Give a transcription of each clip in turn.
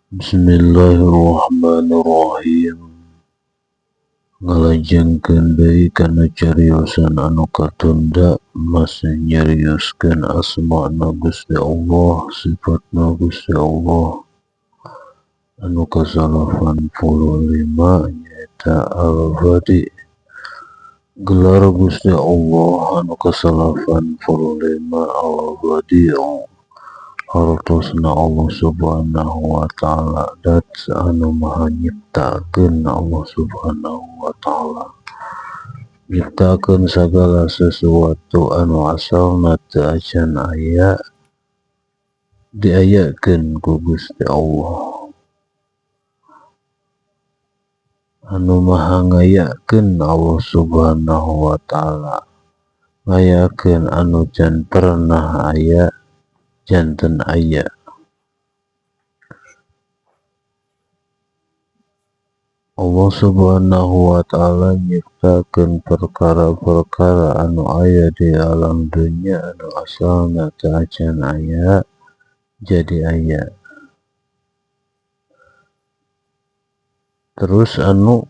Bismillahirrahmanirrahim. Ngalajengkeun deui kana cariosan anu katunda masih nyarioskeun asmana Gusti Allah, sifatna Gusti Allah anu ka-85 nyaeta Al-Badi. Gelar Gusti Allah anu ka-85 Al-Badi'u, hartosna Allah Subhanahu wa ta'ala, dat anu maha nyiptakeun Allah Subhanahu wa ta'ala, nyiptakeun sagala sesuatu anu asalna teu acan aya diayakeun ku Gusti Allah, anu maha ngayakeun Allah Subhanahu wa ta'ala, ngayakeun anu can pernah aya janten aya. Allah Subhanahu wa ta'ala nyiptakeun perkara-perkara anu aya di alam dunya anu asalna teu acan aya jadi aya. Terus anu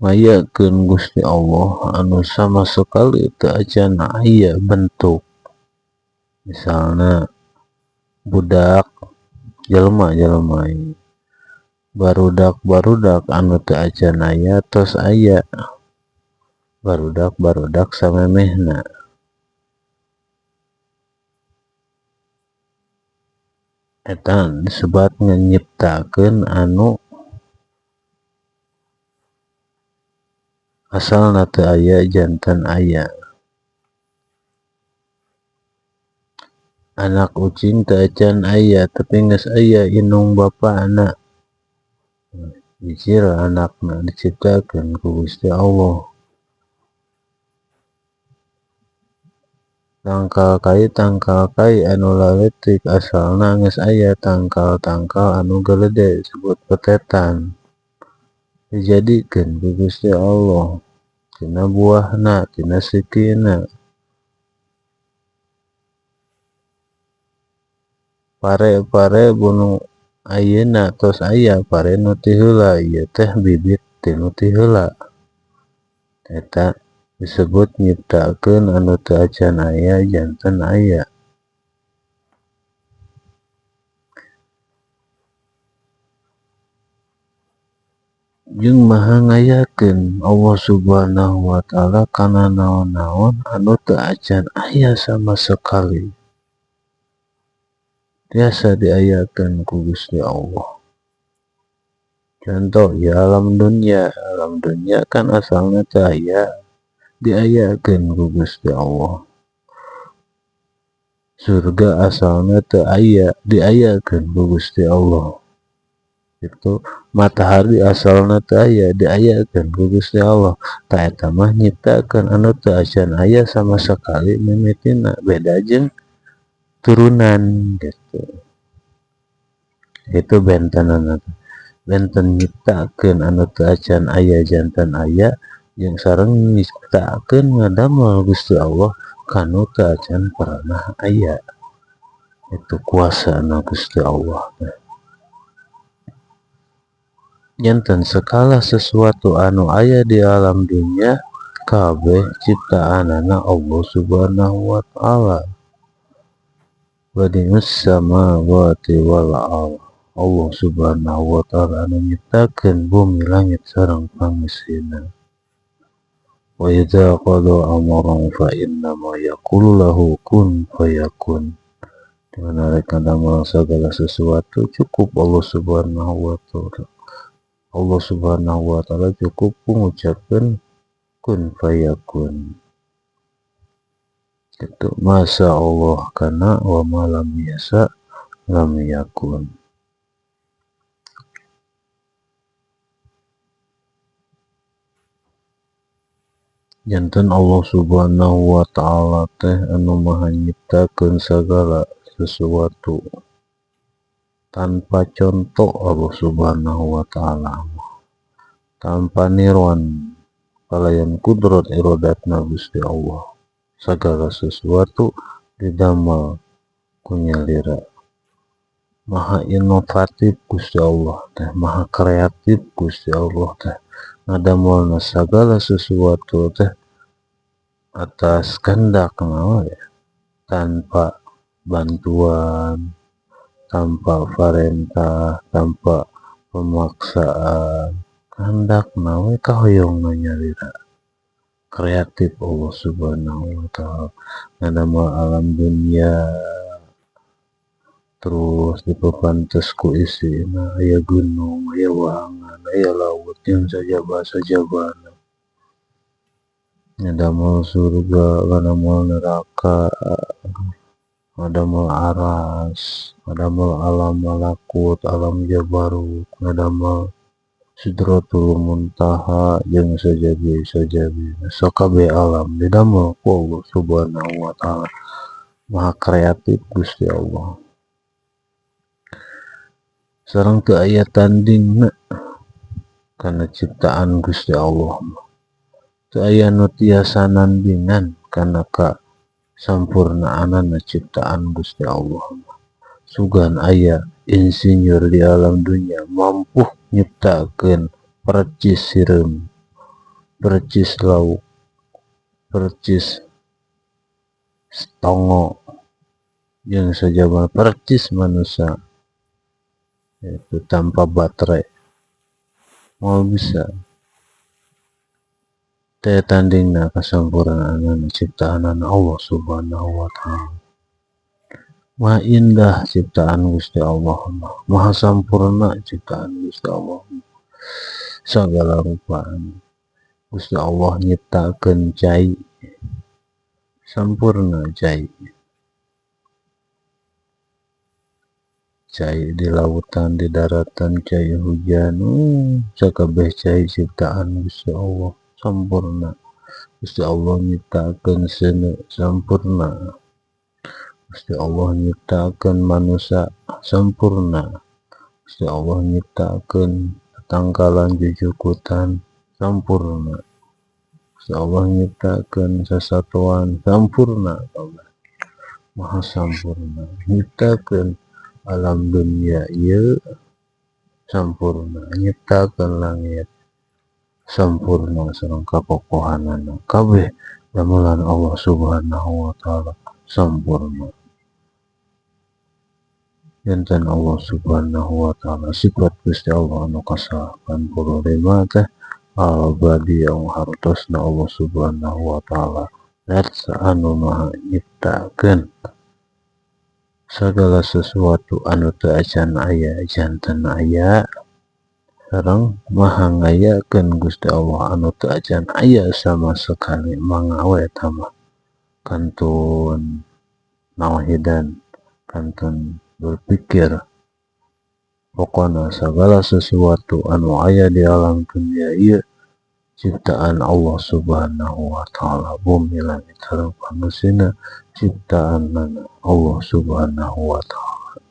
ngayakeun Gusti Allah anu sama sekali teu acan aya bentuk, misalna budak jelema-jelema barudak-barudak anu teu acan aya tos aya, barudak-barudak samemehna. Eta disebat nyiptakeun anu asalna teu aya janten aya. Anak ucing teu acan aya tapi geus aya indung bapana, jicil anakna diciptakeun ku Gusti Allah. Tangkal kai anu laletik asalna geus aya tangkal-tangkal anu galede disebut petetan, dijadikeun ku Gusti Allah tina buahna tina sikina. Pare-pare bunu ayeuna tos aya pare nu ti heula, ieu teh bibit ti nu ti heula. Eta disebut nyiptakeun anu teu acan aya janten aya. Jeung maha ngayakeun Allah Subhanahu wa ta'ala kana naon-naon anu teu acan aya sama sekali, tiasa diayakeun ku Gusti Allah. Contoh ya alam dunia, alam dunia kan asalna teu aya, diayakeun ku Gusti Allah. Surga asalna teu aya, diayakeun ku Gusti Allah. Itu matahari asalna teu aya, diayakeun ku Gusti Allah. Ta eta mah nyiptakeun anu teu acan aya sama sekali mimitina, beda jeung turunan gitu. Itu bentenana, benten nyiptakeun anu teu acan aya janten aya, jeung sareng nyiptakeun ngadamel Gusti Allah kanu teu acan pernah aya. Itu kuasana Gusti Allah. Janten segala sesuatu anu aya di alam dunia kabeh ciptaanana Allah Subhanahu wa ta'ala. Badi'us samawati wal ardh, Allah Subhanahu wa ta'ala anu nyiptakeun bumi langit sareng pangisina. Wa idza qada amran fa innama yaqulu lahu kun fayakun. Dengan rek ngadamel segala sesuatu cukup Allah Subhanahu wa ta'ala. Allah Subhanahu wa ta'ala cukup mengucapkan kun fayakun. Itu masa Allah kana wa ma lam yasa lam yakun. Janten Allah Subhanahu wa ta'ala teh anu maha nyiptakeun sagala sesuatu tanpa contoh Allah Subhanahu wa ta'ala, tanpa niron kalayan kudrat iradatna Gusti Allah. Segala sesuatu didamel ku nyalira. Maha inovatif Gusti Allah teh, maha kreatif Gusti Allah teh, ngadamelna sagala sesuatu teh atas kehendakna we, tanpa bantuan, tanpa parentah, tanpa pemaksaan, kehendakna we kahoyongna nyalira. Kreatif Allah Subhanahu wa Ta'ala ngadamel alam dunia, terus dipepantes ku isina, aya gunung, aya wahangan, aya laut jeung sajaba-sajabana, ngadamel surga, ngadamel neraka, ngadamel aras, ngadamel alam malakut, alam jabarut, ngadamel sidratul muntaha jeung sajabi-sajabi. Sakabeh alam didamel ku Allah Subhanahu wa Ta'ala. Maha kreatif Gusti Allah. Sareng teu aya tandingna kana ciptaan Gusti Allah mah. Teu aya nu tiasa nandingan kana kasampurnaanana ciptaan Gusti Allah mah. Sugan aya insinyur di alam dunia mampu nyiptakeun percis sireum, percis lauk, percis tongo jeung sajaba percis manusia, yaitu tanpa baterai moal bisa. Teu tandingna kasampurnaanana ciptaanana Allah Subhanahu wa Ta'ala. Maha indah ciptaan Gusti Allah mah, maha sampurna ciptaan Gusti Allah mah. Sagala rupaan Gusti Allah nyiptakeun cai, sampurna cai. Cai di lautan, di daratan, cai hujan, sakabeh cai ciptaan Gusti Allah sampurna. Gusti Allah nyiptakeun seuneu sampurna. Gusti Allah nyiptakeun manusia sampurna. Gusti Allah nyiptakeun tangkalan jujukutan sampurna. Gusti Allah nyiptakeun sasatuan sampurna. Maha sampurna. Nyiptakeun alam dunia ieu sampurna, nyiptakeun langit sampurna sareng kakokohanana. Kabeh damelan Allah Subhanahu wa Ta'ala sampurna. Janten Allah Subhanahu wa Ta'ala sifat Gusti Allah anu ka-85 teh al-badi yang hartosna Allah Subhanahu wa Ta'ala zat anu maha nyiptakeun sagala sesuatu anu teu acan aya janten aya, sareng maha ngayakeun Gusti Allah anu teu acan aya sama sekali. Mangga we eta mah kantun nauhidan, kantun berpikir. Pokona sagala sesuatu anu aya di alam dunia ieu ciptaan Allah Subhanahu wa Ta'ala. Bumi langit sareng pangeusina ciptaan Allah Subhanahu wa Ta'ala.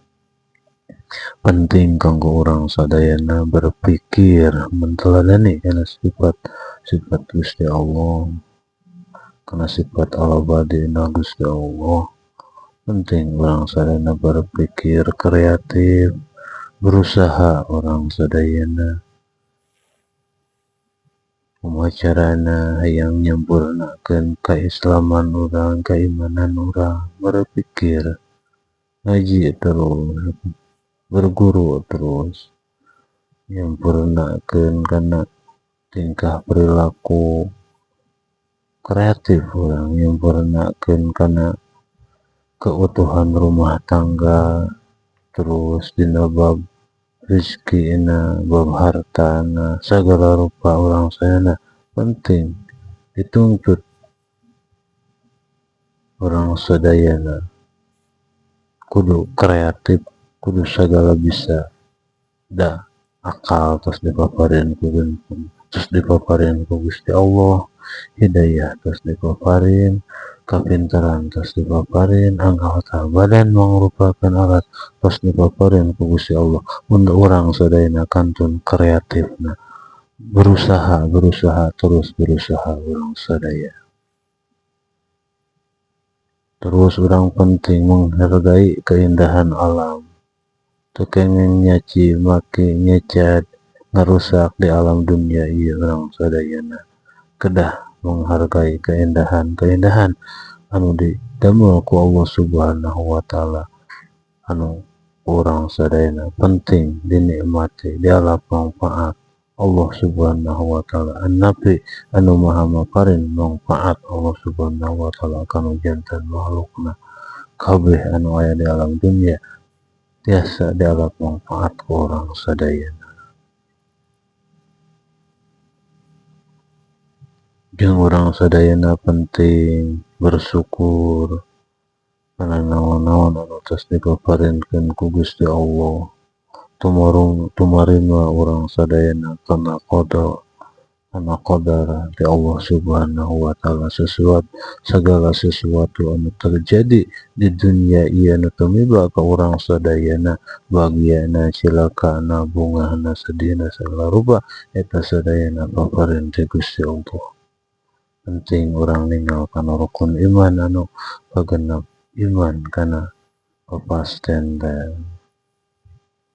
Penting kanggo urang sadayana berpikir menteladani kana sifat sifat Gusti Allah, kana sifat al-badina Gusti Allah. Penting urang sadayana berpikir kreatif, berusaha urang sadayana kumaha carana hayang nyampurnakeun keislaman urang, keimanan urang, berpikir, ngaji terus, berguru terus, nyampurnakeun kana tingkah perilaku kreatif urang, nyampurnakeun kana keutuhan rumah tangga, terus dina bab rezekina, bab hartana, sagala rupa urang sadayana penting dituntut urang sadayana kudu kreatif, kudu sagala bisa. Da akal tos dipaparin ku tos dipaparin ku Gusti Allah, hidayah tos dipaparin, kapintaran tos dipaparin, anggota badan mangrupakeun alat tos dipaparin ku Gusti Allah. Mun urang sadayana kantun kreatifna, berusaha, berusaha, terus berusaha urang sadaya. Terus urang penting menghargai keindahan alam. Teu kenging nyaci maki nyecad ngarusak di alam dunia ieu. Urang sadayana kedah menghargai keindahan-keindahan anu didamel ku Allah Subhanahu wa Ta'ala, anu urang sadayana penting dinikmati, dialap manfaat Allah Subhanahu wa Ta'ala. Nabi anu maha maparin manfaat Allah Subhanahu wa Ta'ala kanu janten makhlukna kabeh anu aya di alam dunia tiasa dialap manfaat ku urang sadayana. Jeung urang sadayana penting bersyukur kana naon-naon anu tos dipaparinkeun ku Gusti Allah. Tumurung tumarima urang sadayana kana qada, kana qadar ti Allah Subhanahu wa Ta'ala. Sesuatu, segala sesuatu anu terjadi di dunia ieu anu tumiba ka urang sadayana, bahagiana, cilakana, bungahna, sedihna, segala rupa eta sadayana paparin ti Gusti Allah. Penting urang ningal kana rukun iman anu kagenep, iman kana kepastian teh.